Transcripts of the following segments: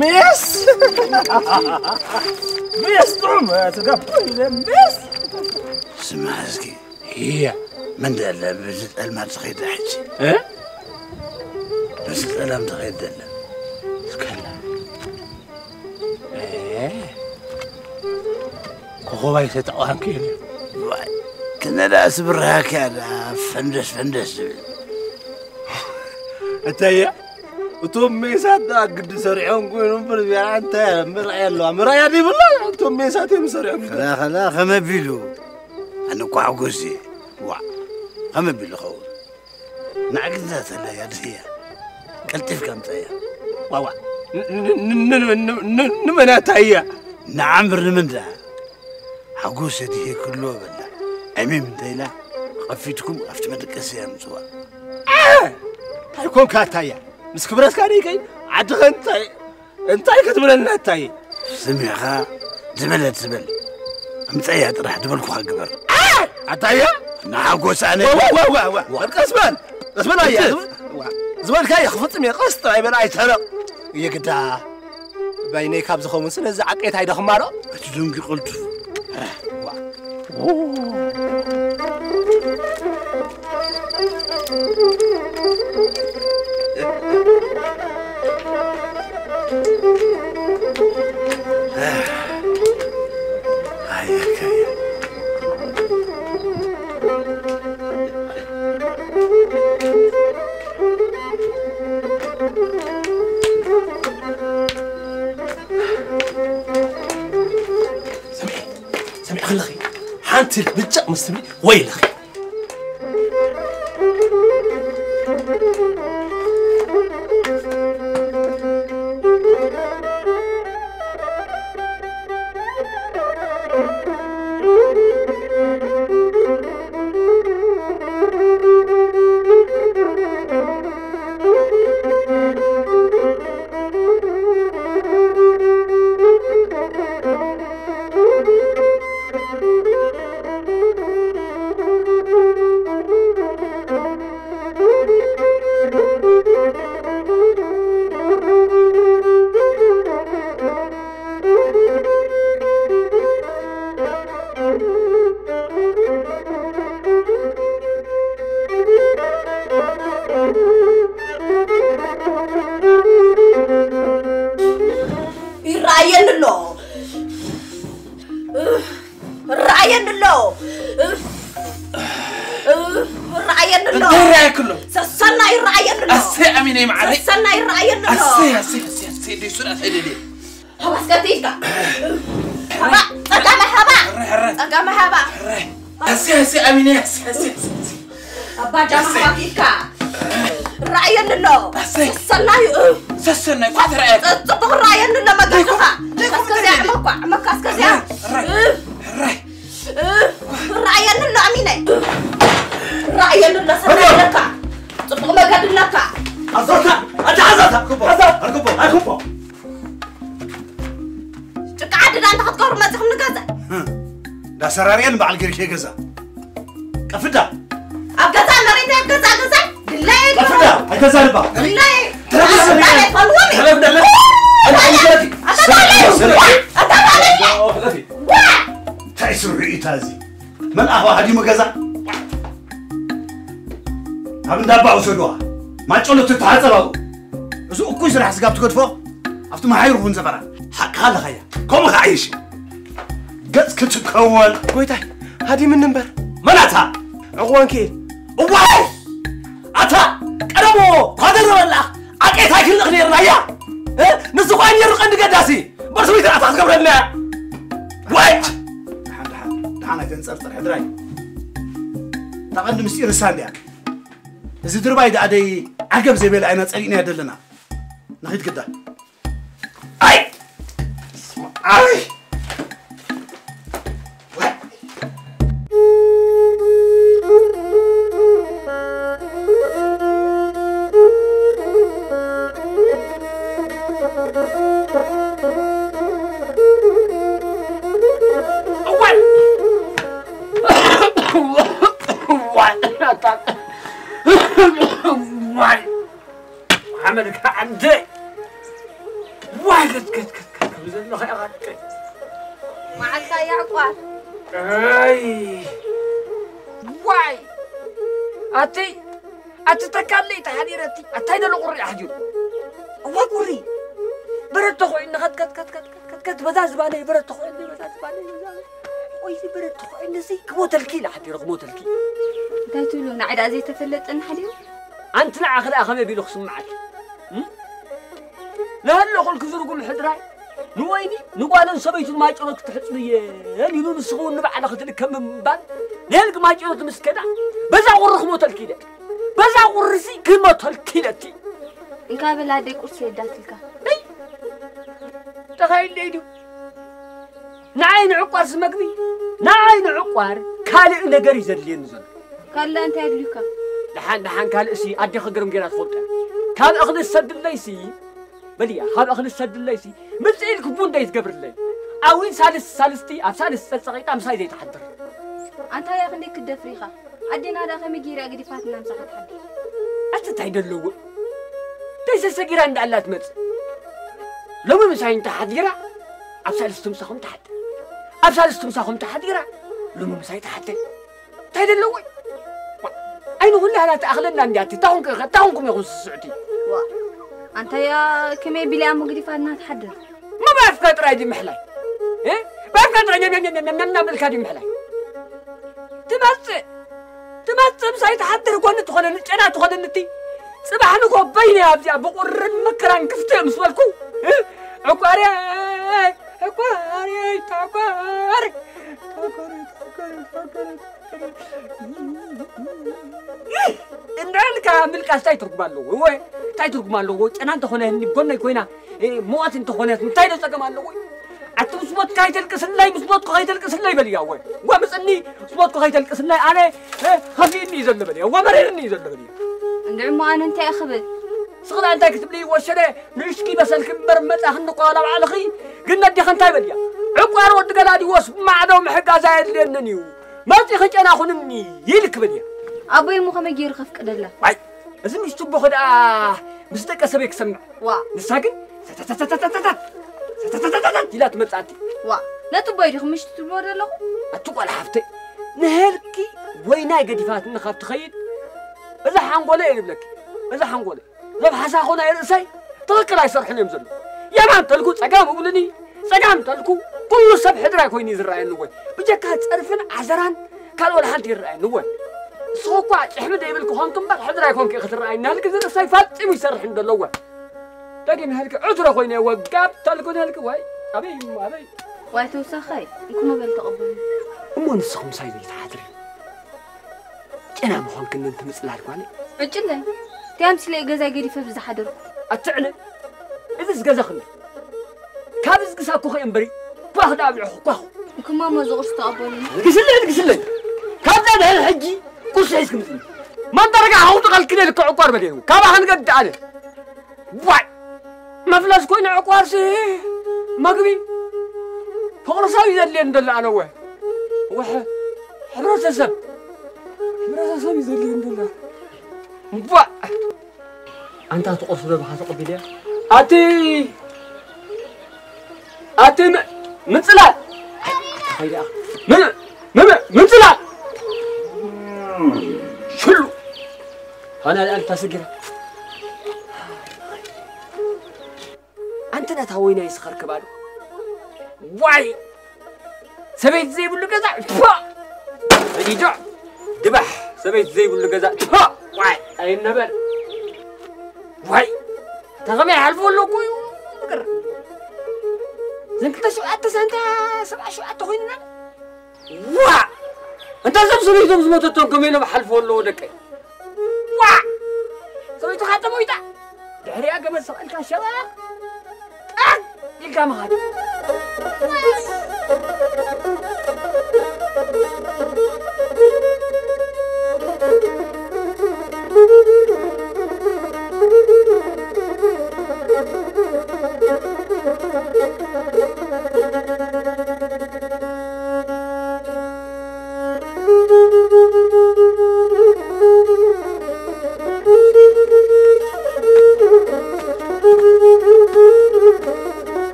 ሜስ! ሜስ ጥዑም ትገብር፣ ሜስ! ስማ እስኪ፣ እያ። መን ደለ ብዚ ጸልማት ዝኸይድ ሕጂ? እ? ብዚ ጸላም ዝኸይድ ደለ? እስከላ። እ? ኮኾባይ ተጠዋንኪ እዩ። ዋይ፣ ክነዳ ስብርሃኪ ኣላ፣ ፈንደስ ፈንደስ ዝብል። እተየ፣ እቶም ሜሳት ደኣ ግዲ ሰሪሖም ኮይኖም እምበር፣ እዚኣ እንታይ እያ? ምርኣይ ኣለዋ። ምርኣያ ድይብላ? እቶም ሜሳት እዮም ሰሪሖም። ከላ፣ ከላ፣ ከመ ቢሉ? ኣነ እኮ ሓጎስ እየ። ዋዕ፣ ከመ ቢሉ ኸውን? ንዓግዛ ተለያ ድህያ። ቀልጢፍካ ኣምጻያ። ዋዋ፣ ን-፣ ን-፣ ን-፣ ን-፣ ን-፣ ን-፣ ንመን ኣታያ? ንዓምር ንምንዳ? ሓጎስ የድህየ ክሎ በላ። ዕሚም እንተ ኢላ፣ ኸፊትኩም ኣብቲ መደቀሲ ኣምጽዋ። እ! እንታይ ኮንካ ኣታያ? ምስ ክብረትካ ደይከይ? ዓድኸ እንታይ፣ እንታይ ክትብለና ኣታየ? ስሚዕኻ ዝበለት ዝበል። ኣምጸያ ጥራሕ ዝበልኩኻ ግበር። እ! ኣታያ? ንሓጎስ ኣነ ዋ፣ ዋ፣ ዋ፣ ዋ፣ ዋ። ቀስ በል፣ ቀስ በል ኣያ። እንትን። ዋ፣ ዝበልካዮ ክፍጽም እየ። ቀስ ጥራይ በል ኣይተረቕ። የግዳ። ባይነይ ካብ ዝኸውን ስለዚ ዓቄት ኣይደኽማ ዶ? እቲ ደንጊ ቅልጡፍ። ዋ። ሰሚዒ፣ ሰሚዒ ከለኺ፣ ሓንቲ ብጫቕ ምስ ትብሊ፣ ወይለኺ። ይረኣየኒ ኣሎ። ይረኣየኒ ኣሎ። ይረኣየኒ ኣሎ። እንታይ ይረኣየኪ ኣሎ? ሰሰና ይረኣየኒ ኣሎ። ኣሰይ ኣሚነይ መዓረይ። ሰሰና ይረኣየኒ ኣሎ። ኣሰይ፣ ኣሰይ፣ ኣሰይ፣ ኣሰይ፣ ደይ ሱራ፣ ኣሰይ፣ ደይ፣ ደይ። ሃባ እስከ ትይዝካ። ሃባ፣ ጸጋመ ሃባ። ሕረ፣ ሕረ። ጸጋመ ሃባ። ሕረ። ኣሰይ፣ ኣሰይ፣ ኣሚነይ፣ ኣሰይ፣ ኣሰይ፣ ኣሰይ፣ ኣሰይ። ኣባ ጃማ ኣሰይ። ሃባ ኪድካ። ይረኣየኒ ኣሎ። ኣሰይ። ሰሰና እዩ። ሰሰና እዩ። እኳ ተረኣየካ። ጽ-፣ ጽቡቕ ይረኣየኒ ኣሎ መገድኻ። ደይኮ፣ ደይኮ፣ እስከዚያ ደይኮ። ዕመኳ፣ ዕመካ እስከዚያ። ሕረ፣ ሕረ። እ። ሕረ። እ፣ ርኣየኒ ኣሎ ኣሚነ። ርኣየኒ ኣሎ ሰናይ ኣለካ። ጽቡቕ መገዲ ኣለካ። ኣዞታ፣ ኣታ ኣዞታ፣ ኣርክቦ፣ ሓዛ። ኣርክቦ፣ ኣርክቦ። ጭቃ ዓዲ ዳ እንተ ክትገብሩ መጺኹም ንገዛ። ዳሰራርየን በዓል ገርኬ ገዛ። ቀፍዳ። ኣብ ገዛ መሬት ኣብ ገዛ ገዛ። ድላይ ቀፍዳ፣ ኣይገዛ ልባ። ድላይ። ተረፍ ደለ። ተረፍ ደለ። ኣታ ኣታ ኣታ ኣታ ኣታ ኣታ ዋ! እንታይ ስርሑ እዩ እታ እዚ? መልኣኽ ሃዲሙ ገዛ? ኣብ እንዳ ኣባ ውሰዱዋ። ማጨሎ ትተሓጸብ ኣብኡ። እዚ እኩይ ስራሕ ስጋብ ትገድፎ፣ ኣብቲ መሓይሩ ኹን ዘፈራ። ሓቅኻ ኣለኻያ። ከምኡ ከዓይሽ። ገጽ ክትከወል። ጎይታይ፣ ሃዲምኒ እምበር። መን ኣታ? ዕቑባን ክኢል። እዋይ! ኣታ ቀደሞ ኳደር በላኽ። ኣቄት ኣይክልኽ ነይርና እያ። እ? ንሱ ኳ ነይሩ ቀንዲ ገዳሲ። በርሱ ቤት ኣታ ክትገብረልና። ዋይ! ደሓን፣ ደሓን፣ ደሓን ኣይተንጸርጽር፣ ሕድራይ። እታ ቀንዲ ምስጢር እሳ እንድያ። እዚ ድርባይ ደኣ ደይ ዓገብ ዘይበለ ኣይና ጸሊእናዮ ዘለና። ንኺድ ግዳ። ኣይ! ኣይ! ዋይ! ዋይ፣ ኣታ-፣ ዋይ፣ ሓመድ ከዓንደ። ዋይ፣ ከት፣ ከት፣ ከት፣ ከት፣ ከም ዘሎ ከይኣኻትከ። መዓልካ ያዕቋር። ኣይ። ዋይ፣ ኣቲ፣ ኣቲ ተካለይ ተሓዲረቲ፣ ኣታይ ደሎ ቁሪ ኣሕዲሩ። እዋ ቁሪ። በረት ተኾይኒ፣ ከት፣ ከት፣ ከት፣ ከት፣ ከት፣ ከት፣ በዛ ዝባነይ፣ በረት ተኾይኒ፣ በዛ ዝባነይ፣ በዛ። ቆይ፣ እዚ በረት ተኾይኒ፣ እዚ ክሞተልኪ ኢለ ሓዲረ፣ ክሞተልኪ። እንታይ ትብሉ? ንዓይ ደኣ ዘይተፈለጠኒ ሓዲሩ? ኣንቲ ንዓኺ ደኣ ከመይ ቢሉ ክስምዓኪ? እም? ንሃሎ ኩልኪ ዝርጉም ሕድራይ፣ ንወይኒ፣ ንጓልን ሰበይቱን ማጭሮት ክትሕጽብየን ኢሉ ንስኺ እውን ንባዕልኺ ትልከሚ ምባል፣ ንሄልክ ማጭሮት ምስ ከዳ፣ በዛ ቁሪ ክሞተልኪ ኢለ። በዛ ቁሪሲ ክሞተልኪ ኢለቲ። እንካ በል ኣደይ ቁርሲ የዳትልካ። እይ! ተኻይለይ ድዩ? ንዓይ ንዕቋርሲ መግቢ፣ ንዓይ ንዕቋር ካልእ ነገር እዩ ዘድልየኒ ዘሎ። ካልእ እንታይ ኣድልዩካ? ደሓን፣ ደሓን ካልእሲ ኣዴኺ ግርም ጌራ ትፈልጦ እያ። ካብ እኽሊ ዝሰድለይሲ፣ በልያ፣ ካብ እኽሊ ዝሰድለይሲ፣ ምጽእ ኢልኪ ቡን ደይትገብርለይ። ኣዊን ሳልስ፣ ሳልስቲ፣ ኣብ ሳልስ ጸጸቒጣ ምሳይ ዘይትሓድር። ኣንታ ያ ክንደይ ክትደፍር ኢኻ? ኣዴና ደኣ ከመይ ጌራ ገዲፋትና ምሳኻ ትሓድር? ኣቲ እንታይ ደለዎ? እንታይ ሰሰጊራ እንዳኣላ ትመጽእ? ሎሚ ምሳይ እንተሓዲራ፣ ኣብ ሳልስቲ ምሳኹም ትሓድር። ኣብ ሳልስቲ ምሳኹም ተሓዲራ፣ ሎሚ ምሳይ ትሓድር። እንታይ ደለዎ? ዋ፣ ኣይኑ ኩላ ሃላ ትኣኽለና እንድያ፣ እቲ ታኹም ከ-፣ ታኹምኩም ኢኹም ስስዕቲ። ዋ፣ ኣንታ ያ ከመይ ቢላ እያ መግዲፋትና ትሓድር? እሞ ብኣፍካ ጥራይ ድዩ ምሕላይ? እ? ብኣፍካ ጥራይ ኛም፣ ኛም፣ ኛም፣ ኛም፣ ኛም እናበልካ ድዩ ምሕላይ? ትመጽእ፣ ትመጽእ ምሳይ ትሓድር ጎኒ ትኾነኒ፣ ጨና ትኾነኒ እቲ። ጽባሕ ንጎ በይነ ኣብዚኣ ብቑርን መከራን ክፍተ ምስ በልኩ፣ እ? ዕቋርየይ፣ ዕቋርየይ፣ ተዕቋር፣ ተዕቋር፣ ተዕቋር፣ ተዕቋር። እንድዕልካ ምልቃስ እንታይ ትርጉም ኣለዎ? እወ፣ እንታይ ትርጉም ኣለዎ? ጨና እንተኾነ ህኒ ጎነይ ኮይና፣ እ፣ ሙቐት እንተኾነት እንታይ ዶ ጸገም ኣለዎ? ኣቲ ምስ ሞትካ ከይተልቅስለይ፣ ምስ ሞትኩ ከይተልቅስለይ በልያ። እወ፣ እወ፣ ምጽኒ፣ ምስ ሞትኩ ከይተልቅስለይ፣ ኣነ፣ እ፣ ከፊእኒ እዩ ዘሎ በልያ። እወ፣ መሪርኒ እዩ ዘሎ በልያ። እንድዒ እሞ ኣነ እንታይ ክብል? ስኽላ እንታይ ክትብሊ ወሸደ? ንእሽኪ በሰልኪ እምበር መጻኺ እንኳ ዋላ ባዕልኺ። ግን ነዴኺ እንታይ በልያ? ዕቋር ወዲ ገላዲዎስ ማዕዶ ምሕጋዝ ኣየድልየንን እዩ። መጺኺ ጨና ኩንኒ ኢልኪ በልያ። ኣቦይ እሞ ከመይ ገይሩ ከፍቅደላ? ዋይ፣ እዚ ምሽ ቱቦኺ ደኣ ምስ ደቀ ሰበይ ክሰምዕ። ዋ። ንሳ ግን ሰተተተተተተተት፣ ሰተተተተተት ኢላ ትመጽኣቲ። ዋ፣ ነጥቦይ ዲኺ ምሽ ትብሎ ዘለኹ? ኣቲ ጓል ሓፍተይ፣ ንሄልኪ ወይናይ ገዲፋትኒ ካብ ትኸይድ፣ እዛ ሓንጎለ እየ ዝብለኪ፣ እዛ ሓንጎለ። ዘብሓሳኹ ናይ ርእሰይ ትኽክል ኣይሰርሑን እዮም ዘለዉ። የማን ተልኩ ጸጋም እብሉኒ፣ ጸጋም ተልኩ ኩሉ ሰብ ሕድራይ ኮይኑ እዩ ዝረኣየኒ። ወይ ብጀካ ጸርፍን ዓዘራን ካልእ ወላ ሓንቲ ይረኣየኒ። ወይ ንስኹ እኳ ጭሕሚ ደይብልኪ ኾንኪ እምበር ሕድራይ ኮንኪ ኢኺ ትረኣየኒ። ናልኪ ዝርእሰይ ፈጺሙ ይሰርሕ እንደሎ። ወይ ደጊም ናልኪ ዕትሮ ኮይነ ወጋብ ተልኩ ናልኪ። ወይ ኣበይ እሞ ኣበይ። ዋይ ተውሳኻይ እንኩ መበል ተቐበሉ። እሞ ንስኹም ሳይ ዘይትሓድሪ? ጨና ምዃንክን ምጽላል ጓለይ። ዕጭለይ፣ እንታይ ኣምሲለ ገዛይ ገዲፈ ብዝሓደርኩ? ኣትዕነ፣ እዝስ ገዛኽን። ካብ እዝግስ ኣኮኺ እምበሪ፣ ኳኽ ደኣ ኣብልዕኹ፣ ኳኽ። እንኩማ እሞ እዚ ቁርሲ ተቐበሉኒ። ግስለይ፣ ግስለይ። ካብዛ ድሕሪ ሕጂ ቁርሲ ሒዝኪ ምጽኒ። መን ተረጋግኹ ጥቐልክን ኢልኪ ዕቋር በልየን። ካባኽን ገድ ኣነ። ዋይ! መፍለስ ኮይኑ ዕቋርሲ መግቢ ፍቕሪ ሰብ እዩ ዘድልየኒ ዘሎ ኣነ። ወ-፣ ወ-፣ ሕብረተሰብ፣ ሕብረተሰብ እዩ ዘድልየኒ ዘሎ። ዋእ! ኣንታ እቲ ቁርሲ በብኻ ተቐቢለያ። ኣቲ፣ ኣቲ ም-፣ ምጽላል! እንታይ ደኣ? ም-፣ ም-፣ ም-፣ ምጽላል! ሽሉ! ኣና ደኣ ልታስግር። ኣንቲ ነታ ወይናይ ስኸር ክባሉ። ዋይ! ሰበይቲ ዘይብሉ ገዛ፣ ፖ! በዲዶ፣ ድባሕ! ሰበይቲ ዘይብሉ ገዛ፣ ፖ! ዋይ! ኣይነበል። ዋይ! እታ ከመይ ይሓልፎ ኣሎ እኮ እዩ። ፍቅር። ዘን ክልተ ሸውዓተ ሳንታ ሰብዓ ሸውዓተ ኮይንና። ዋ! እንታ እዞም ሰበይቶም ዝሞተቶም ከመይ ኢሎም ሓልፎ ኣለዎ ደቀይ? ዋ! ሰበይትኻ ተሞይታ፣ ድሕሪኣ ገመድ ሰቒልካ ሸባ ጣን ኢልካ ምኻድ።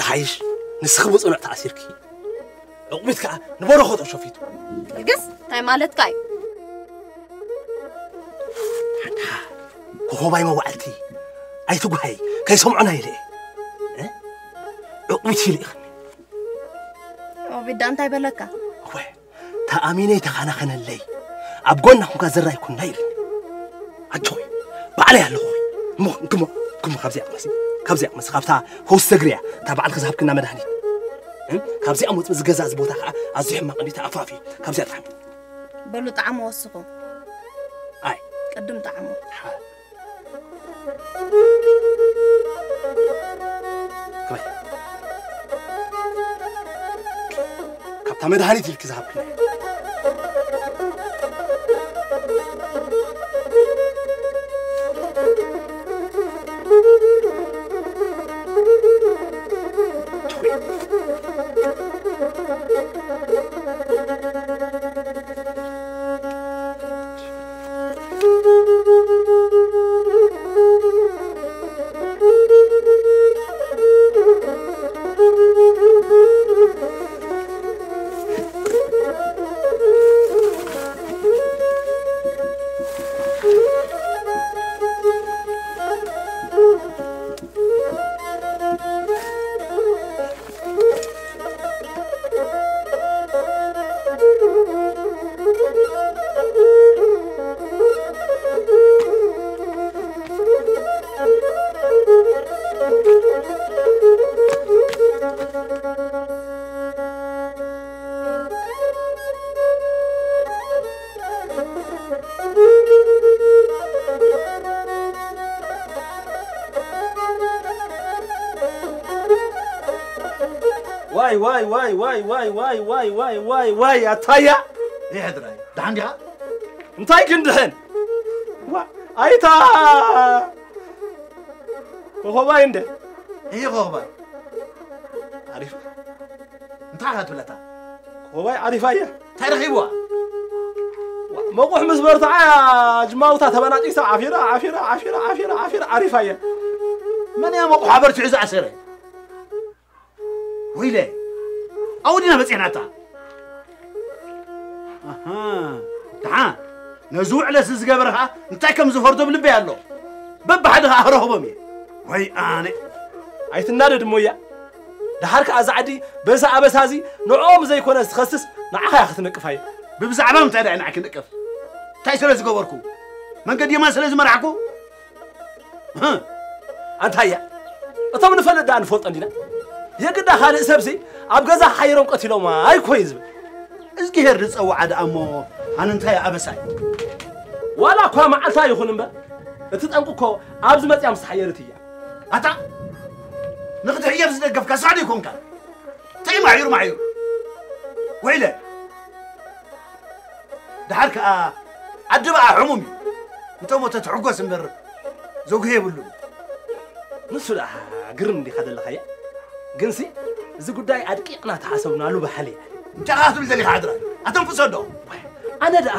ሓይሽ ንስኺ ብጽኑዕ ተኣሲርኪ፣ ዕቑቢት ከኣ ንበረኸት ሸፊቱ። ገልግስ እንታይ ማለትካ እዩ? ሓንታ ኮኾባይ መዋዕልቲ ኣይትጓሃይ፣ ከይሰምዑና ኢለ እየ። እ? ዕቑቢት ኢለ ኢኽኒ። ኦቢዳ እንታይ በለካ? እወ፣ ተኣሚነይ ተኸናኸነለይ፣ ኣብ ጎና ኩንካ ዘራይ ኩና ኢልኒ። ኣጆኺ፣ ባዕለይ ኣለኹ። እሞ፣ እሞ፣ እሞ ካብዚኣ ቅመሲ፣ ካብዚኣ ቅመሲ፣ ካብታ ፈውሲ ሰግርያ፣ እታ ባዕልኺ ዝሃብክና መድሃኒት። እ? ካብዚኣ ሞት ዝገዛ እዚ ቦታ ከዓ ኣዝዩ ሕማቕ እንዲ ተኣፋፊ፣ ካብዚኣ ጥዓሚ። በሉ ጣዕሙ ወስኹ። ኣይ። ቅድም ጣዕሙ። ከመይ? ካብታ መድሃኒት ኢልኪ ዝሃብክና። ዋይ ዋይ ዋይ ዋይ ዋይ ዋይ ዋይ ዋይ ዋይ ዋይ ዋይ ኣታያ ይሕድራይ ደሓን ዲኻ? እንታይ ክንድሕን? ዋ ኣይታ ኮኾባይ እንደ እይ ኮኾባይ ዓሪፋ እንታይ ኢኻ ትብለታ? ኮኾባይ ዓሪፋ እያ። እንታይ ረኺብዋ? መቑሕ ምስ በርትዓ ጅማውታ ተበናጢሳ ዓፊራ ዓፊራ ዓፊራ ዓፊራ ዓፊራ ዓሪፋ እያ። መን እያ መቑሕ ኣበርቲዑ ዝኣሰረ? ወይለ ኣውዲና በፂሕናታ። ኣሃ፣ ደሓን ነዚ ውዕለሲ ዝገበረ ኸዓ እንታይ ከም ዝፈርዶ ብልበይ ኣሎ። በብሓደ ኸዓ ክረኽቦም እየ። ወይ ኣነ ኣይትናደድ እሞ እያ። ደሓር ከኣ እዛ ዓዲ በዛ ኣበሳ እዚ ንዕኦም ዘይኮነ ዝኸስስ ንዓኻ እያ ክትነቅፋ እያ። ብብዛዕባ ምንታይ ደኣ ንዓይ ክንቅፍ? እንታይ ስለ ዝገበርኩ? መንገዲ የማን ስለ ዝመራሕኩ? ኣንታያ እቶም ንፈልጥ ደኣ ንፈልጦ እንዲና። የግዳ ካልእ ሰብሲ ኣብ ገዛ ሓይሮም ቀቲሎም ኣይኮይ ዝብል። እዝግሄር ዝጸውዓ ደኣ እሞ ኣነ እንታይ ኣበሳይ? ዋላ እኳ መዓልታ ይኹን እምበር እቲ ጠንቂ እኮ ኣብዚ መጽያ ምስ ተሓየረት እያ። ኣታ ንኽትሕየር ዝደገፍካ ሳዕዲ ይኮንካ። ተይ ማሕዩር ማሕዩር ወይለ ደሓር ከኣ ዓዲ በኣ ሕሙም እዩ። እንተሞተ ትሕጎስ እምበር ዘጉሄ የብሉን። ንሱ ደኣ ግርም እንዲኻ ዘለኻያ። ግንሲ እዚ ጉዳይ ኣድቂቕና ተሓሰብናሉ በሃሊ እየ። እንታይ ኸዓ ክትብል ደሊኻ ዓድራ? ኣተንፍሶ ዶ? ኣነ ደኣ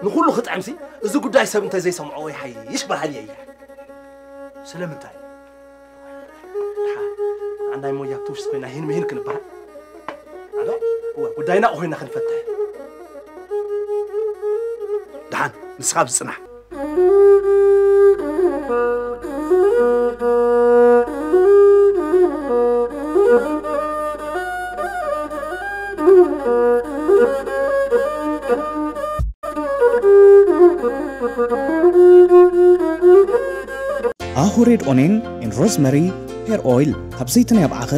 ንኹሉ ክጥዕምሲ እዚ ጉዳይ ሰብ እንተ ዘይሰምዖ ይሓይሽ በሃሊ እየ። ስለምንታይ? ደሓ ኣናይ ሞያ ኣብቲ ውሽጢ ኮይና ሂን ምሂን ክንበሃል ኣዶ እወ ጉዳይና ኮይና ክንፈትሕ። ደሓን ንስኻ ኣብዚ ጽናሕ። ኣሁ ሬድ ኦኔን ኤን ሮዝመሪ ሄር ኦይል ካብ ዘይቲ ናይ ኣብዓኸ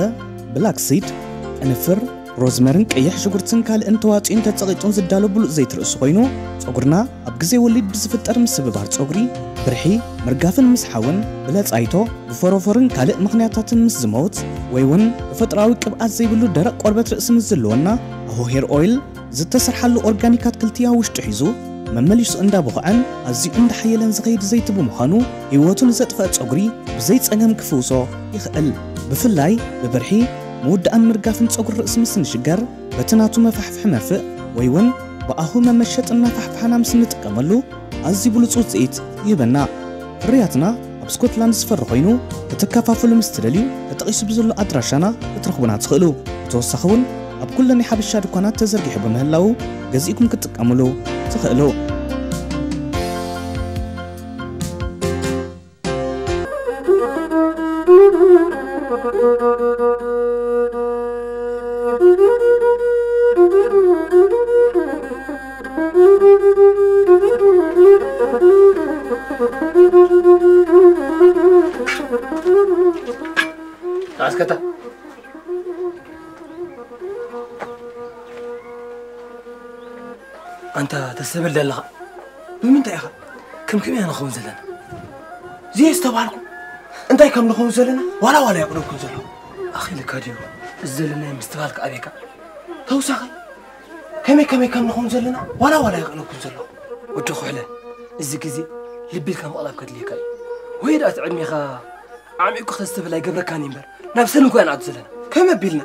ብላክ ሲድ ቅንፍር ሮዝመርን ቀይሕ ሽጉርትን ካልእን ተዋፅኡን ተፀቒጡን ዝዳሎ ብሉፅ ዘይቲ ርእሲ ኮይኑ ፀጉርና ኣብ ግዜ ወሊድ ብዝፍጠር ምስብባር ፀጉሪ ብርሒ ምርጋፍን ምስሓውን ብለፃይቶ ብፎሮፎርን ካልእ ምኽንያታትን ምስ ዝመውት ወይ እውን ተፈጥራዊ ቅብኣት ዘይብሉ ደረቕ ቆርበት ርእሲ ምስ ዝህልወና ኣሁ ሄር ኦይል ዝተሰርሓሉ ኦርጋኒክ ኣትክልቲ ኣብ ውሽጡ ሒዙ መመሊሱ እንዳቦኽዐን ኣዝዩ እንዳሓየለን ዝኸይድ ዘይቲ ብምዃኑ ህይወቱ ንዘጥፈአ ጸጉሪ ብዘይ ጸገም ክፍውሶ ይኽእል። ብፍላይ ብብርሒ ምውዳእን ምርጋፍን ጸጉሪ ርእሲ ምስ ንሽገር በቲ ናቱ መፋሕፍሒ መርፍእ ወይ እውን ብኣሁ መመሸጥን መፋሕፍሓና ምስ ንጥቀመሉ ኣዝዩ ብሉጽ ውጽኢት ይህበና። ፍርያትና ኣብ ስኮትላንድ ዝፈሪ ኮይኑ ክትከፋፈሉ ምስ ትደልዩ እቲ ተጠቒሱ ብዘሎ ኣድራሻና ክትረኽቡና ትኽእሉ። ብተወሳኺ እውን ኣብ ኩለን ናይ ሓበሻ ድኳናት ተዘርጊሑ ብምህላዉ ገዚእኩም ክትጥቀሙሉ ትኽእሉ። ኣስከታ ኣንታ ተሰብል ዘለኻ ብምንታይ ኢኻ ከም ከመይ ንኸውን ዘለና? ዝየ ዝተባልኩ እንታይ ከም ንኸውን ዘለና ዋላ ዋላ የቕደኩም ዘለኹ። ኣኺልካ ድዩ እዚ ዘለናዮ ምስትባልካ ኣቤካ? ተውሳኺ ከመይ ከመይ ከም ንኸውን ዘለና ዋላ ዋላ የቕነኩም ዘለኹ። ወዲ ኩሕለ፣ እዚ ግዜ ልቢ ኢልካ ምቕላብ ከድልየካ እዩ። ወይ ደኣ እቲ ዕድሜኻ ዓሚቑ ክተስተብል ኣይገብረካን እዩ እምበር ናብ ሰልሚ እኮ ኢና ንኣቱ ዘለና። ከመይ ኣቢልና?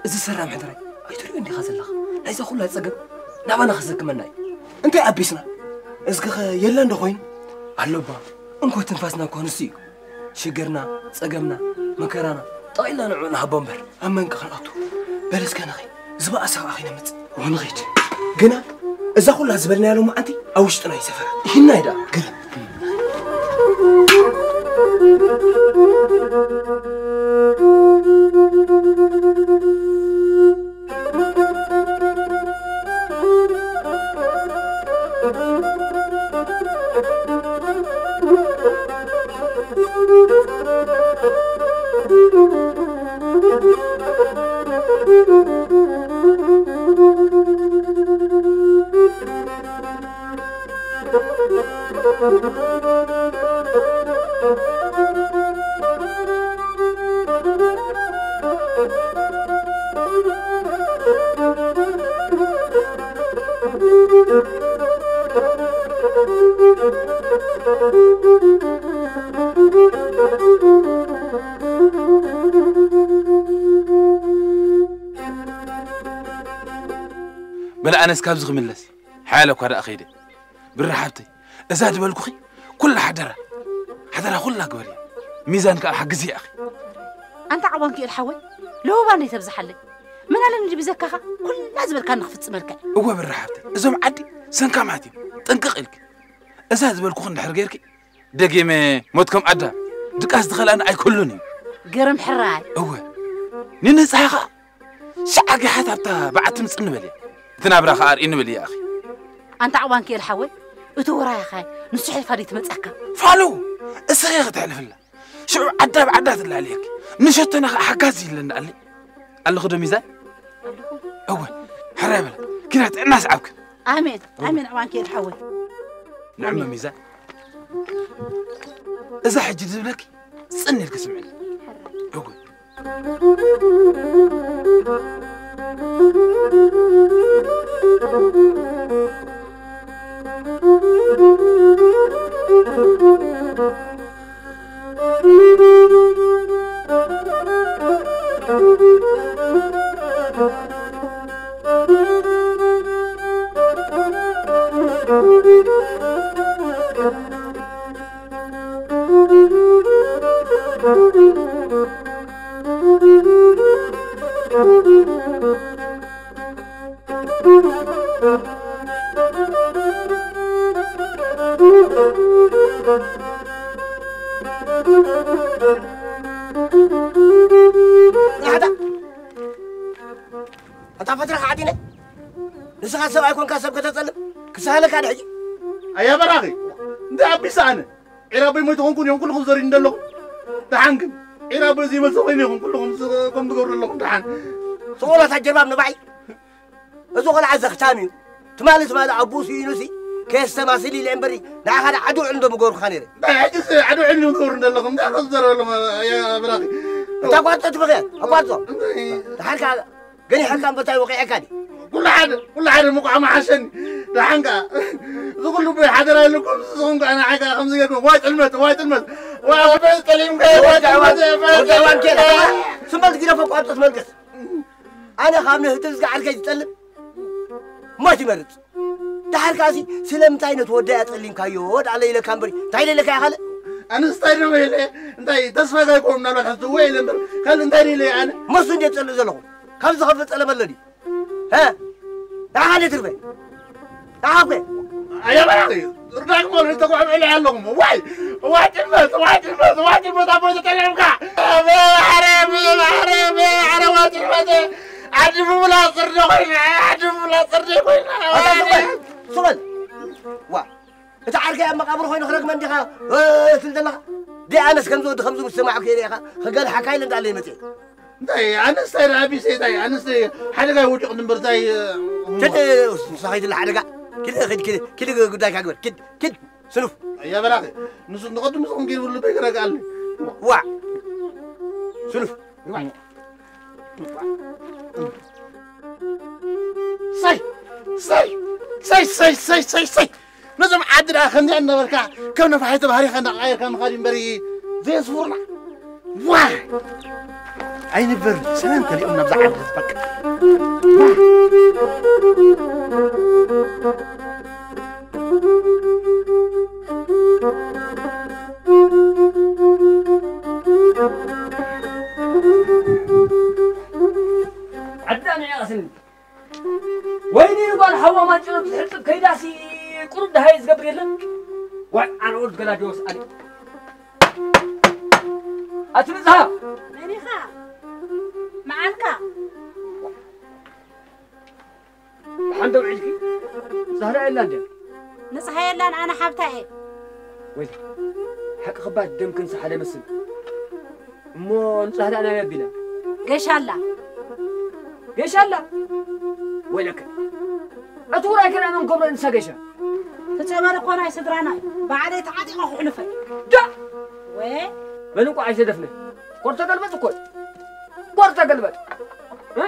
እዚ ሰራም ሕድራይ ኣይትሪኦ እንዲኻ ዘለኻ? ናይዛ ኩላ ጸገም ናባና ክሰክመና እዩ። እንታይ ኣቢስና? እዝግኸ የለን ዶ ኮይኑ? ኣሎባ፣ እንኮ ትንፋስና እኮ ንሱ እዩ። ሽግርና፣ ጸገምና፣ መከራና ጠቕሊልና ንዕኡ ንሃቦ እምበር። ኣብ መንቂ ክንኣቱ በል እስከ ንኸይ ዝበኣሰ ከዓ ከይነምጽእ። እወ ንኸይድ። ግና እዛ ኩላ ዝበልናያ ሎማዓንቲ ኣብ ውሽጥና ይሰፈራ። ይህናይ ደኣ። ግርም። በለ ኣነስ ካብዚ ክምለስ ሓያለ እኳ ደኣ ከይደ። ብሪ ሓብተይ፣ እዛ ዝበልኩኺ ኩላ ሓደራ፣ ሓደራ ኩላ ግበሪ። ሚዛን ከኣ ሓግዚ ኢኺ። ኣንታ ዓዋን ክኤል ሓወይ፣ ለወባ እንዴ ተብዝሓለይ። መናለ ንድቢ ዘካኻ ኩላ ዝበልካ ንኽፍጽመልካ። እወ ብሪ ሓብተይ፣ እዞም ዓዲ ሰንካማት እዮም። ጥንቅቕ ኢልኪ። እዛ ዝበልኩኺ እንድሕር ጌርኪ፣ ደጊመ ሞት ከም ኣዳም ድቃስ ዝኸልኣኒ ኣይክህሉን እዩ። ገረም ሕራይ። እወ፣ ንንስሓ ኸኣ ሸዓ ጊሓት ኣብታ በዓቲ ምጽእ ንበል እየ። እቲ ናብራ ኸኣ ኣርእይ ንበል እየ ኣኺ። ኣንታ ዓዋን ክኤል ሓወይ፣ እቲ ወራይኻ ንሱ ሕልፋ ደይ ትመጻካ። ፋሉ፣ እስኺ ኢኺ ትሕልፍላ። ሽዑ ዓዳ ብዓዳ ትላለየኪ። ንሸቶና ኸኣ ሓጋዚ ይለና ኣለ። ኣለኹ ዶ ሚዛን? ኣለኹ። እወ፣ ሕራይ በላ። ኪዳ ጥዕና ስዓብክን። ኣሜን፣ ኣሜን ዓዋን ክኤል ሓወይ። ንዕመ ኣሜን። ሚዛን። እዛ ሕጂ ዝብለኪ ጽን ኢልኪ ስምዕኒ። እወ። ራሕዳ፣ ኣታ ፈትረኻ ዓዲነ፣ ንስኻ ሰብ ኣይኮንካ ሰብ ከተጸልም፣ ክሳለካ ድሕጂ። ኣያ በራኺ፣ እንታይ ኣቢሳ ኣነ? ዒራበይ ሞይተ ኾንኩን እዮም ኩልኹም ዘሪኒ ዘለኹም። ደሓን ግን፣ ዒራበይ ዘይመልሰ ኮይነ ይኹን ኩልኹም ዝ-፣ ከም ትገብሩ ዘለኹም ደሓን። ጽቑላታ ጀርባብ ንባዕይ። እዚ ቆልዓ ዘኽታም እዩ። ትማሊ፣ ትማሊ ኣቦኡ ስኢኑሲ፣ ከየስተማስል ኢለ እምበሪ፣ ንዓኻ ደኣ ዓዲ ውዕል እንዶ ምገርኩኻ ነይረ። እንታይ ሕጂስ ዓዲ ውዕል እዮም ትገብሩ ዘለኹም? እንታይ ከም ትዘረቡ ኣለኹም? ኣያ በራኺ። እታ ቋርጾ ትበኽያ፣ ኣቋርጾ። እንታይ? ደሓን ከኣ ገኒሐካ እምበር እንታይ ወቒዐካ ድዩ? ኩሉ ሓደ፣ ኩሉ ሓደ ምቋዕ መሓሸኒ። ደሓን ከኣ፣ እዚ ኩሉ ቦይ ሓደራ ኢለኩም፣ ንስኹም ከኣ ንዓይ ከኣ ከምዚ ጌርኩም። ዋይ ጥልመት፣ ዋይ ጥልመት። ዋይ፣ ዋይ፣ ጠሊምካ፣ ዋይ፣ ዋይ፣ ጥልመት፣ ዋይ፣ ዋይ፣ ዋይ፣ ዋይ፣ ዋይ፣ ስም በል ግደፎ፣ ቋርጦ ትመልከት። ኣነ ካብ ንህትል ዝገዓርከ ዝጠልም ሞት ይመርጽ። ደሓር ከኣሲ ስለምንታይ ነቲ ወዳይ ኣጸሊምካዮ? ወድኣለ ኢለካ እምበሪ፣ እንታይ ኢለ ኢለካ እየ ካልእ? ኣነስ እንታይ ደሞ ኢለ፣ እንታይ ተስፋ ጋይ ኮም ናብራ ከፍትዎ ኢለ እምበር፣ ካልእ እንታይ ኢለ ኣነ? መሱ እንዴት ጸልእ ዘለኹ? ካብ ዝኸፍእ ጸለመ ኣለኒ። ሀ? ንዓኻ እንዴት ትርፈ? ንዓኻ እኮ። ኣያ በላኺ፣ ርዳክ ማለት ተጓዕብዕለ ኣለኹም። ዋይ! ዋይ ጥልመት፣ ዋይ ጥልመት፣ ዋይ ጥልመት፣ ኣቦይ ተጠለምካ። ማሕረብ፣ ማሕረብ፣ ማሕረብ፣ ዋይ ጥልመት። ዓዲ ምብላ ጽርዲ ኮይና፣ ዓዲ ምብላ ጽርዲ ኮይና። ኣታ ሱቕ በል፣ ሱቕ በል። ዋ፣ እቲ ዓርከይ ኣብ መቓብር ኮይኑ ክረግመ እንዲኻ፣ እ፣ ትብል ዘለኻ? ደይ ኣነስ ከምዚ ወዲ ከምዚ ምስ ሰማዕኩ እየ ኢኻ፣ ክገልሓካ ኢለ እንዳለ ይመጽእ። እንታይ፣ ኣነስ እንታይ ደኣ፣ ቢሰይ እንታይ፣ ኣነስ ሓደጋ ወዲቑ እምበር እንታይ፣ እ፣ ትል-፣ ንስኻ ከይትብል ሓደጋ። ኪድ፣ ኪድ፣ ኪድ፣ ኪድ ጉዳይካ ግበር። ኪድ፣ ኪድ፣ ስኑፍ። ኣያ በላኺ፣ ንሱ ንቐድሙ ዝኹን ጌርብሉ በይ ክረግኣልኒ። ዋዕ። ስኑፍ። ዋዕ። ሰይ! ሰይ! ሰይ! ነዞም ዓዲ ደኣ ከምዚኣ እናበልካ ከም ነፋሒቶ ባህሪኻ እናቐያየርካ ምኻድ እምበሪ ዘየስውርና። ዋይ! ኣይንበርን፣ ሰላም ከሊኦም ናብዛ ዓዲ በቃ። ዓድና ንዕኣ ስኒ። ወይኒ ጓል ሓዋ ማንጭሮ ትሕጥብ ከይዳሲ ቁሩብ ደሃይ ዝገብር የለን። ዋይ ኣነ ወድ ገላዲዮስ ኣነ። ኣቲ ብዝሃ መን ኢኻ? መዓልካ? ደሓን ደው ዒልኪ? ዛህራ የላ እንድያ? ንጽሃ የላን፣ ኣነ ሓብታ እየ። ወይ ሓቂ ክባድ ደም ክንሳ ሓደ መስል። እሞ ንጽሃ ደኣ ናይ ኣቢና? ገሻላ። ገሻላ? ወይለከ። እቲ ውራይ ከነ መን ከብሎ እንሳ ገሻ? ተጨመረ እኮ ናይ ስድራና እዩ። ባዕለይ ተዓጢቐ ክሕልፈ። ዳ! ወ? በል እንቋዕ ኣይተደፍነ። ኮርተ ገልበጥ እኮ እዩ። ኮርተ ገልበጥ። እ?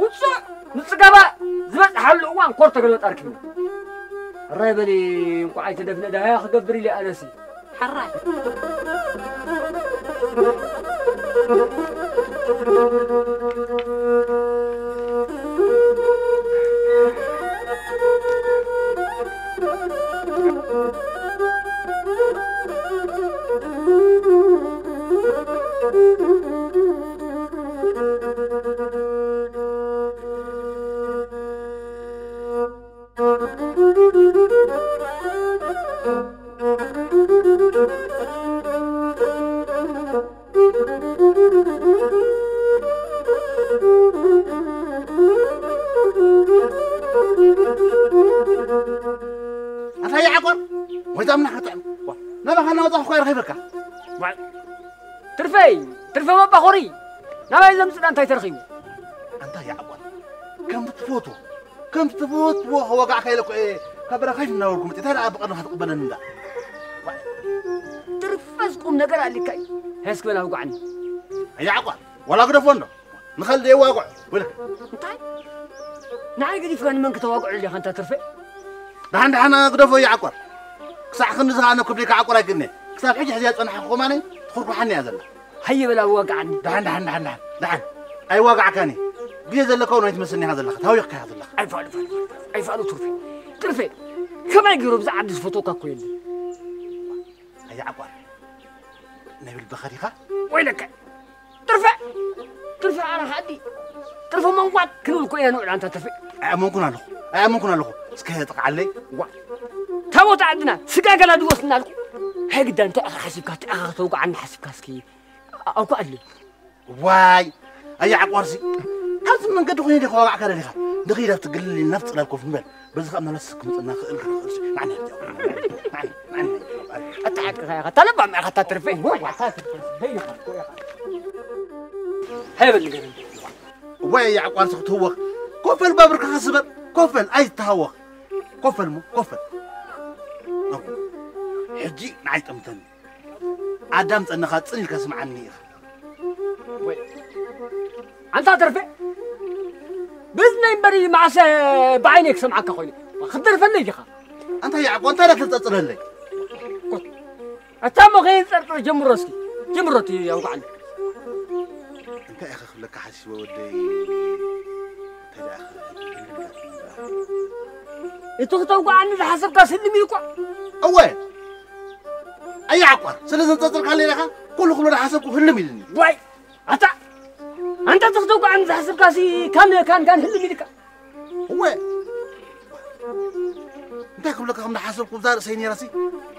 ውጹዕ ንጽገባ ዝበጽሓሉ እዋን ኮርተ ገልበጥ ኣርኪብና። ሕራይ በሊ እንቋዕ ኣይተደፍነ ደሃያ ክገብር ኢለ ኣነሲ። ሕራይ። ኣታ ይዓቆር፣ ወይ ዛምና ክትዕም። ናባኻ እናወጻኹ እኮ ይረኺበካ። ዋይ፣ ትርፈይ፣ ትርፈ መባኾሪ። ናባይ ዘምጽእ እንታይ ተረኺቡ? ኣንታ ይዓቆር፣ ከም ትፈትዎ፣ ከም ትፈትዎ ከወጋዕካ ኢለ እኮ እየ ካብ በረኻ ከይፍ እናበልኩ መጽእ። እንታይ ደኣ ብቐርንኻ ትቕበለኒ እንዳ? ትርፈስ ቁም ነገር ኣሊካ እዩ። ሄስክ በል ኣውጋዕኒ። ይዓቆር፣ ዋላ ግደፎ እንዶ። ንኸልደ የዋግዖ፣ ወለ። እንታይ? ንዓይ ገዲፍካ ንመን ክተዋግዖ ኢኻ ኣንታ ትርፌ? ደሓን ደሓን ግደፎ ይዓቆር። ክሳዕ ክንድዚ ከኣ ነኩብደይ ክዓቁር ኣይክእልኒ። ክሳብ ሕጂ ሕዝያ ዝጸናሕኩ ከማነይ ትኹርኳሓኒ እያ ዘላ። ሃየ በል ኣዋግዓኒ። ደሓን ደሓን ደሓን ደሓን ደሓን። ኣይዋጋዕካኒ። ግዜ ዘለካ እውን ኣይትመስልኒ ኢኻ ዘለኻ። ተሃዊኽካ ኢኻ ዘለኻ። ኣይፋሉ፣ ኣይፋሉ፣ ኣይፋሉ ትርፌ። ትርፌ። ከመይ ገይሩ ብዛ ዓዲ ዝፈትወካ እኮ የለን። ኣያ ዓቋር፣ ናይ ብልብኻ ዲኻ? ወይለከ! ትርፈ! ትርፈ ኣነ ሓዲ! ትርፈ መንቋት ክንብል እኮ ኢና ንውዕል ኣንታ ትርፌ። ኣይኣመንኩን ኣለኹ፣ ኣይኣመንኩን ኣለኹ። እስከ ጥቕዓለይ። ዋ! ታቦት ዓድና ስጋ ገላ ድወስድና ኣልኩ። ሃይ ግዳ እንታይ ኢኻ ሓሲብካ፣ እንታይ ኢኻ ከተውግዓኒ ሓሲብካ እስኪ ኣውግዓለይ። ዋይ! ኣያ ዓቋርሲ፣ ኣብዚ መንገዲ ኮይነ ዲኻ ዋጋዕካ ደሊኻ? ንኺድ ኣብቲ ግልል ኢልና ኣብቲ ጽላል ኮፍ ንበል። በዚ ኸኣ ምናልባት ስክ ምጽና ክእል ክኽእል ሲ-፣ ንዓኒ፣ ንዓኒ፣ ንዓኒ። ኣታ ሓቅኻ ኢኻ፣ ኣታ ለባም ኢኻ፣ ኣታ ትርፌ። ወይ፣ ኣታ ትርፌ። ደይ ኢኻ፣ እኮ ኢኻ። ሃይ በል ንገረኒ። ወይ ኣያ ዓቋርሲ ክትህወኽ። ኮፍ በል፣ ባብርካ ስበር። ኮፍ በል፣ ኣይትተሃወኽ። ኮፍ በል እሞ፣ ኮፍ በል። ሕጂ ንዓይ ጠምተኒ። ኣዳም ጸነኻ ጽን ኢልካ ስምዓኒ ኢኻ። ወይ፣ ኣንታ ትርፌ፣ ብእዝነይ እምበሪ መዓሰ ብዓይነይ ክሰምዓካ ኮይኑ። ክትደርፈለይ ዲኻ? ኣንታ ያዕቆብ፣ እንታይ ደኣ ትጸርጽረለይ? ኣታ እሞ ከየንጸርጽር ጀምሮ እስኪ። ጀምሮ እቲ ኣውግዓኒ። እንታይ ኢኻ ክብለካ ሓሲበ ወደይ? እንታይ ደኣ ኢኻ ክብለካ? እቲ ክተውግዓኒ ዝሓሰብካ ስልሚ እኮ። እወ። ኣይ ዓቋር፣ ስለ ዘንጸጽርካለይ ኢኻ፣ ኩሉ ኩሉ ዝሓሰብኩ ህልም ኢልኒ። ዋይ! ኣታ! ኣንታ ተኽተጓዕን ዝሓስብካሲ ካን፣ ካን፣ ካን ህልም ኢልካ። እወ። እንታይ ክብለካ ከም ዝሓሰብኩ እዛ ርእሰይ ነይራሲ፣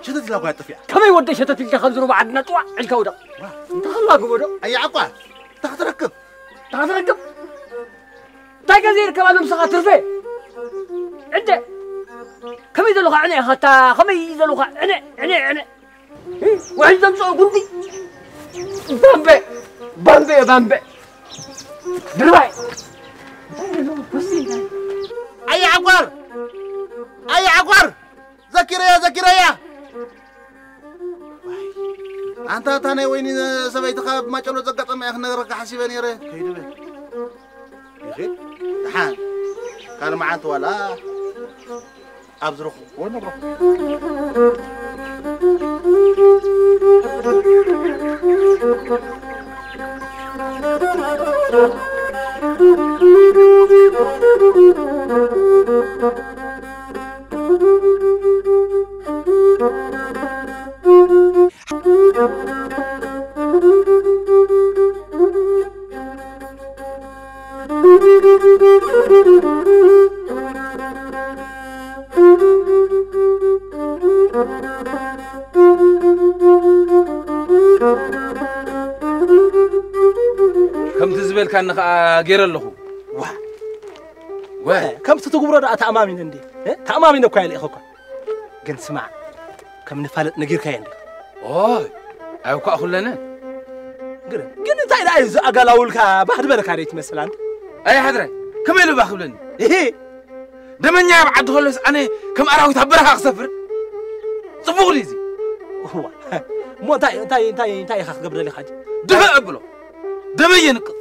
ሸተት ኢላ እኮ እያ ጠፊኣ። ከመይ ወደይ ሸተት ኢልካ ካብዚ ሩባ ዓድና ጥዋዕ ኢልካ ውደቕ? ዋ። እንተ ከላግቦ ዶ? ኣይ ዓቋር፣ እንታይ ክትረክብ? እንታይ ክትረክብ? እንታይ ገዜ ይርከብ ኣሎ ምሳኻ ትርፌ? ዕደ! ከመይ ዘለኻ ዕነ ኢኻ? ኣታ ከመይ ዘለኻ ዕነ፣ ዕነ፣ ዕነ? ውሕጅ ዘምጽኦ ጉንዲ። ባምበ፣ ባምበ፣ ባምበ። ድርባይ። ኣይ ዓቋር! ኣይ ዓቋር! ዘኪረያ፣ ዘኪረያ! ኣንታ እታ ናይ ወይኒ ሰበይትኻ ብማጨሎ ዘጋጠመ እያ ክነግረካ ሓሲበ ነይረ። ከይዱ በል። ይኺድ። ደሓን። ካልእ መዓልቲ ዋላ ኣብ ዝረኽብዎ ነግሮ። ከምቲ ዝበልካኒ ከኣ ገይረ ኣለኹ። ዋ፣ ወ-፣ ከምቲ ትግብሮ ደኣ ተኣማሚነ እንዴ? እ? ተኣማሚነ እኳ እየ ልኢኸኳ። ግን ስማዕ፣ ከም ንፋለጥ ነጊርካዮ እንዴ? ኦይ፣ ኣይ እኳ ኩለነ። ግን፣ ግን እንታይ ደኣ እዩ ዝኣጋላውልካ ባህ ዝበለካ ደይ ትመስል ኣንተ? ኣይ ሓድራይ፣ ከመይ ኢሉ ባህ ክብለኒ? እሂ። ደመኛ ኣብ ዓዲ ከሎስ ኣነ ከም ኣራዊት ኣብ በረኻ ክሰፍር? ጽቡቕ ድዩ እዚ? እዋ፣ እሞ እንታይ፣ እንታይ፣ እንታይ፣ እንታይ ኢኻ ክገብረለይ ካጂ? ድፍእ ኣብሎ። ደመይ የንቅጽ።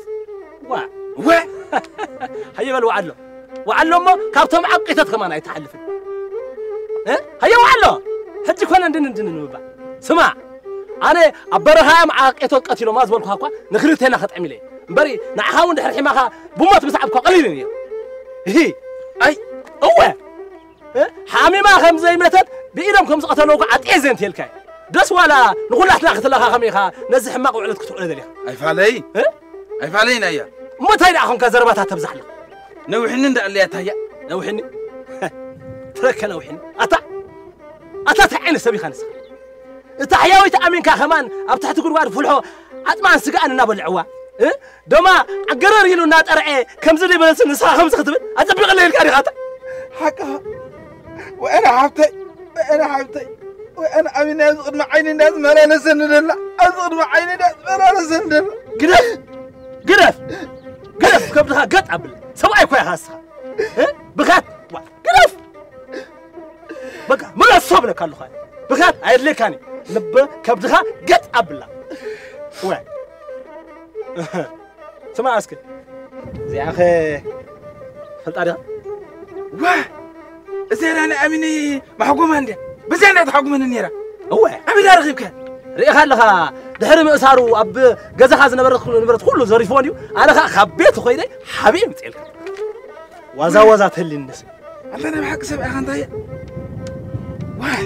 ዋ። ወ-፣ ሃየ በል ወዓሎ። ወዓሎ እሞ ካብቶም ዓቂቶት ከማን ኣይትሓልፍን። እ? ሃየ ወዓሎ። ሕጂ ኮነ እንድን እንድን ንምባል። ስማ፣ ኣነ ኣብ በረኻ እዮም ዓቂቶት ቀቲሎማ ዝበልኩኻ እኳ ንክልቴና ከጠሚለ እየ። እምበሪ ንዓኻ እውን ድሕሪ ሒማኻ ብሞት ምስዓብ እኳ ቀሊል እዩ ነይሩ። እሂ። ኣይ። እወ። እ? ሓሚማ ከም ዘይመተት ብኢዶም ከም ዝቐተልዎ እኳ ዓጥየ ዘንት የልካ እዩ። ደስ ዋላ ንኹላትና ክትለኻ ከመይ ኢኻ ነዚ ሕማቕ ውዕለት ክትውዕሎ ደሊኻ? ኣይፋለይ። እ? ኣይፋለይን ኣያ። እሞ እንታይ ደኣ ኾንካ ዘረባታት ተብዛሕ ኣለኻ? ነዊሕኒ እንዳ ኣለያ ታያ። ነዊሕኒ? ትረከ ነዊሕኒ። ኣታ፣ ኣታ እንታይ ዓይነት ሰብ ኢኻ ንስኻ? እታ ሕያወይቲ ኣሚንካ ከማን ኣብ ትሕቲ ጉድጓድ ፍልሖ ዓጽማን ስጋኣን እናበልዕዋ፣ እ? ደማ ዓገረር ኢሉ እናጠርዐ ከምዚ ደይበለሲ ንስኻ ከምዚ ክትብል ኣጸቢቕለይ ኢልካ ዲኻ ኣታ? ሓቅኻ። ወአና ሓብተይ፣ ወአና ሓብተይ፣ ወአና ኣሚና ኣብዚ ቅድሚ ዓይኒ እንዳዝመላለሰኒ ደላ፣ ኣብዚ ቅድሚ ዓይኒ እንዳዝመላለሰኒ ደላ። ግደፍ! ግደፍ! ግደፍ! ከብድኻ ገጥ ኣብል። ሰብኣይ እኮ ኢኻ ንስኻ። እ? ብኻት! ዋ፣ ግደፍ! በቃ፣ ምለሶ ብለካ ኣለኹ ኣነ። ብኻት ኣየድልየካን እዩ። ልበ ከብድኻ ገጥ ኣብላ። ወይ። ስማ እስከ። እዚኣኸ ፈልጣ ዲኻ? ዋ! እዚኣ ናይ ኣሚኒ ማሕጎማ እንድያ። በዚኣ እንድያ ትሓጉመኒ ነይራ። እወ። ኣበይ ድኣ ረኺብካ? ርኢኻ ኣለኻ፣ ድሕሪ ምእሳሩ ኣብ ገዛኻ ዝነበረ ኩሉ ንብረት ኩሉ ዘሪፍዎ እንድዩ። ኣነ ኸኣ ካብ ቤት ኮይነ ሓቢኤ ምጽኤልካ። ዋዛ ዋዛ ተልኒ ደስ። ኣንታ ናይ ብሓቂ ሰብ ኢኻ እንታይ? ዋይ።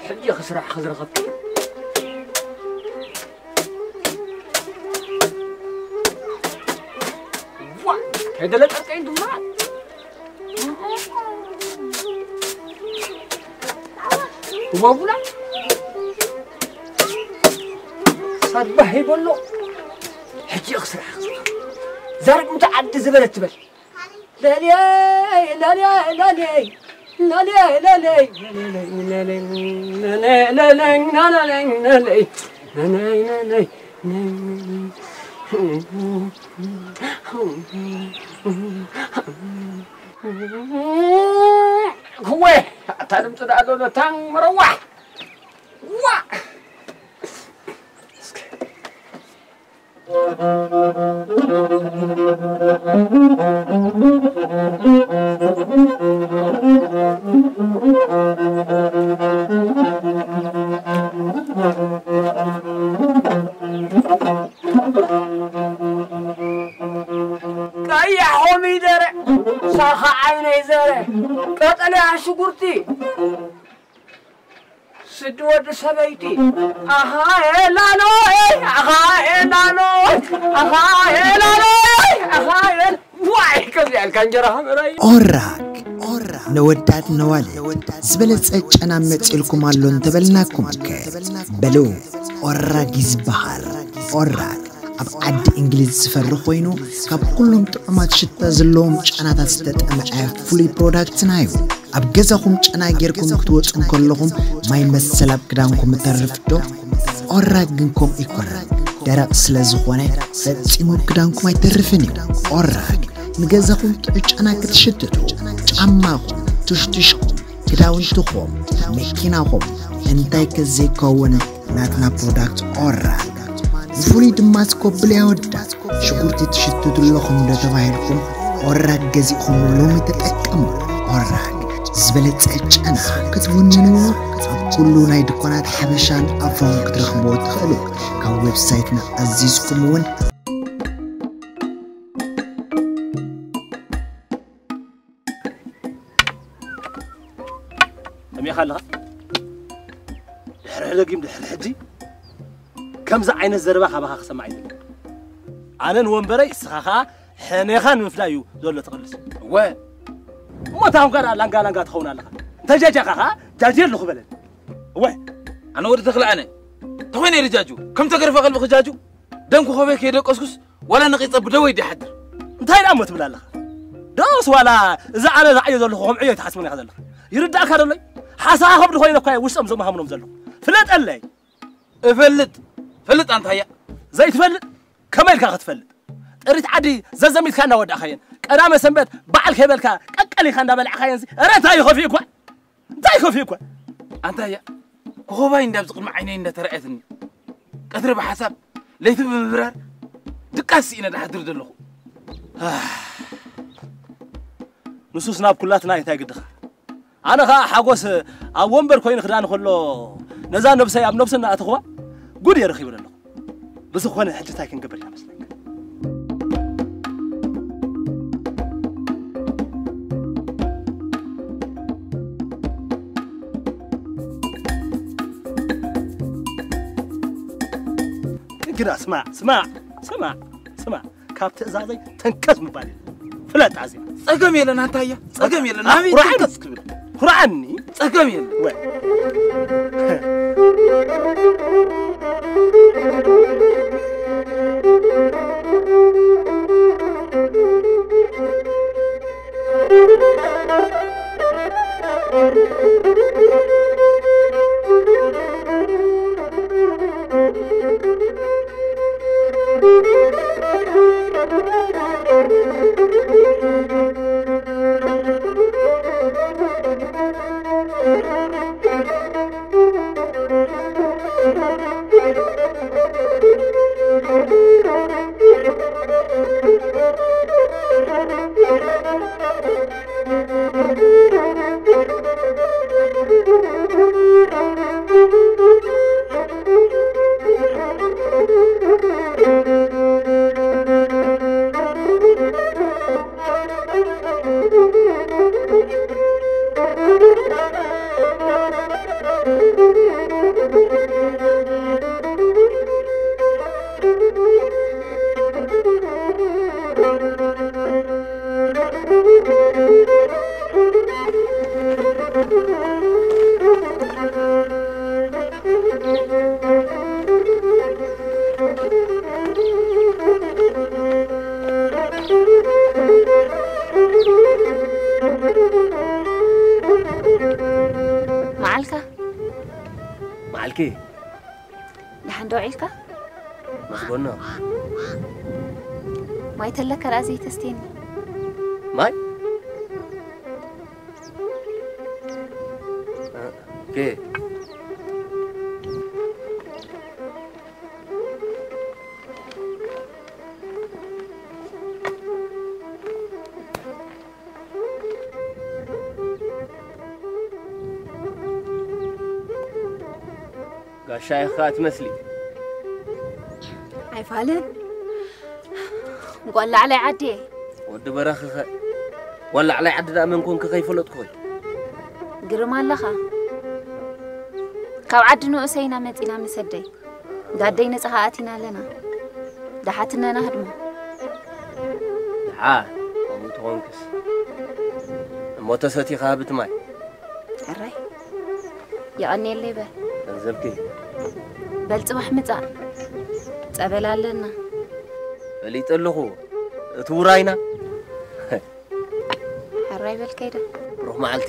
ሕጂ ኢኺ ስራሕ ዝረኸብኪ። ዋ! ከይደለ ጨርቀይ ድማ። ዋቡላ። ሳባህ ይበሎ። ሕጂ ኢኺ ስራሕ። ዛረግ ምተ ዓዲ ዝበለት ትበል። ለለይ፣ ለለይ፣ ለለይ። ለለይ፣ ለለይ፣ ለለይ፣ ለለይ። ክወ ኣታ ድምፂ ደኣ ዶ ነታ መረዋሕ ዋ ቀያሕ ኮሚደረ፣ ሳኻ ዓይነይ ዘረ፣ ቀጠልያ ሽጉርቲ፣ ስዲ ወዲ ሰበይቲ። ኣኻ ኤላኖይ፣ ኣኻ ኤላኖይ፣ ኣኻ ኤላኖይ፣ ኣኻ ኤል-፣ ዋይ፣ ከዚኣ ኢልካ እንጀራ ሃበራይ። ኦራግ፣ ኦራግ፣ ነወዳት ነዋልድ ዝበለጸ ጨና መጺልኩም ኣሎ እንተበልናኩም ከ? በሉ፣ ኦራግ ይዝበሃል። ኦራግ ኣብ ዓዲ እንግሊዝ ዝፈሪ ኮይኑ፣ ካብ ኩሎም ጥዑማት ሽታ ዘለዎም ጨናታት ዝተጠመዐ ፍሉይ ፕሮዳክትና እዩ። ኣብ ገዛኹም ጨና ጌርኩም ክትወጹ እንከለኹም፣ ማይ መሰል ኣብ ክዳንኩም እተርፍ ዶ? ኦራግ ግን ከምኡ ኣይኮነን። ደረቕ ስለ ዝኾነ፣ ፈጺሙ ኣብ ክዳንኩም ኣይተርፍን እዩ። ኦራግ ንገዛኹም ጥዑይ ጨና ክትሽትቱ፣ ጫማኹም፣ ቱሽቱሽኩም፣ ክዳውንትኹም፣ መኪናኹም፣ እንታይ ከ ዘይከውን ናትና ፕሮዳክት ኦራግ። ብፍሉይ ድማ ስኮብል የወዳት ሽጉርቲ ትሽትቱ ኣለኹም ዶ ተባሂልኩም ኦራግ ገዚእኹም ሎሚ ተጠቀሙ። ኦራግ ዝበለጸ ጨና ክትውንንዎ ኣብ ኩሉ ናይ ድኳናት ሓበሻን ኣፍሮን ክትረኽብዎ ትኽእሉ። ካብ ዌብሳይትና ኣዚዝኩም እውን ጠሚኻ ኣለኻ? ድሕሪ ሕደጊም ድሕሪ ሕጂ ከምዚ ዓይነት ዘረባ ካባኻ ክሰማዕ ኣይደልን። ኣነ ንወንበረይ፣ እስኻ ኸዓ ሕኔኻ ንምፍዳይ እዩ ዘሎ ትቕልስ። እወ። እሞ እንታይ ኾንካ ደኣ ላንጋ ላንጋ ትኸውን ኣለኻ? እንተ ጃጃኻ ኸዓ ጃጅየ ኣለኹ በለኒ። እወ። ኣነ ወዲ ተኽለ ኣነ። ተኾይነ ይርጃጁ። ከም ተገርፈ ከልቢ ክጃጁ። ደም ክኾበይ ከይደቀስኩስ ዋላ ነቒጸ ብደወይ ድየ ሓድር? እንታይ ደኣ እሞ ትብል ኣለኻ? ዶስ ዋላ እዚ ኣነ ዝዓዮ ዘለኹ ከምዕዮ ኣይትሓስቦን ኢኻ ዘለኻ? ይርዳእካ ዶ ኣሎይ? ሓሳኻ ከብዲ ኮይነ እኳ እየ ውሽጦም ዘመሃምኖም ዘለኹ። ፍለጠለይ። እፈልጥ። ፈልጥ ኣንታያ። ዘይትፈልጥ? ከመይ ኢልካ ክትፈልጥ? ጥሪት ዓዲ ዘዘሚትካ እናወዳእካየን፣ ቀዳመ ሰንበት በዓል ከይበልካ ቀቀሊኻ እንዳበላዕካየንሲ፣ ኧረ እንታይ እዩ ከፊኡኳ? እንታይ ከፊኡኳ? ኣንታያ፣ ኮኾባይ እንዳብዚ ቅድሚ ዓይነይ እንዳተራእየትኒ፣ ቀትሪ ብሓሳብ፣ ለይቲ ብምብራር፣ ድቃስ ስኢነ ድሓድር ዘለኹ። ኣህ፣ ንሱስ ናብ ኩላትና እንታይ ግድኻ? ኣነ ኸኣ ሓጎስ ኣብ ወንበር ኮይኑ ክዳን ከሎ፣ ነዛ ነብሰይ ኣብ ነብሱ እናኣተኽዋ፣ ጉድ እየ ረኺበ ዘለኹ። ብዝኾነ፣ ሕጂ እንታይ ክንገብር ኢና መስለካ? ግዳ ስማዕ፣ ስማዕ፣ ስማዕ፣ ስማዕ፣ ካብ ትእዛዘይ ተንከስ ምባል የለን። ፍለጥ ኣዚያ። ጸገም የለን ኣንታያ፣ ጸገም የለን። ኣንታ ናበይ ኩርዓኒ። ተንከስ ክብል? ኩርዓኒ። ጸገም የለን። ወ- መዓልካ? መዓልኪ? ደሓን ዶ ውዒልካ? መስጎና። ማይ ተለካ ደኣ ዘይተስትየኒ። ማይ? ኦኬ። ጋሻ ኢኻ ትመስሊ። ኣይፋልን። ጓል ላዕላይ ዓዲ እየ። ወዲ በራኺኸ ጓል ላዕላይ ዓዲ ደኣ መን ኮንኪ ከይፈለጥኩኺ። ግርም ኣለኻ። ካብ ዓዲ ንኡሰ ኢና መጺና ምስ ኣደይ። ዳደይ ነጻኻ ኣቲና ኣለና። ደሓትነና ህድሞ። ደሓ ከምኡ ተኾንክስ እሞ ተሰቲኻ ሃብቲ ማይ። ሕራይ የቐንየለይ በል። ገንዘብኪ በል ጽባሕ ምጻእ። ጸበል ኣለና። ፈሊጠ ኣለኹ እቲ ውራይና። ሕራይ በል ከይደ። ብሩኽ መዓልቲ።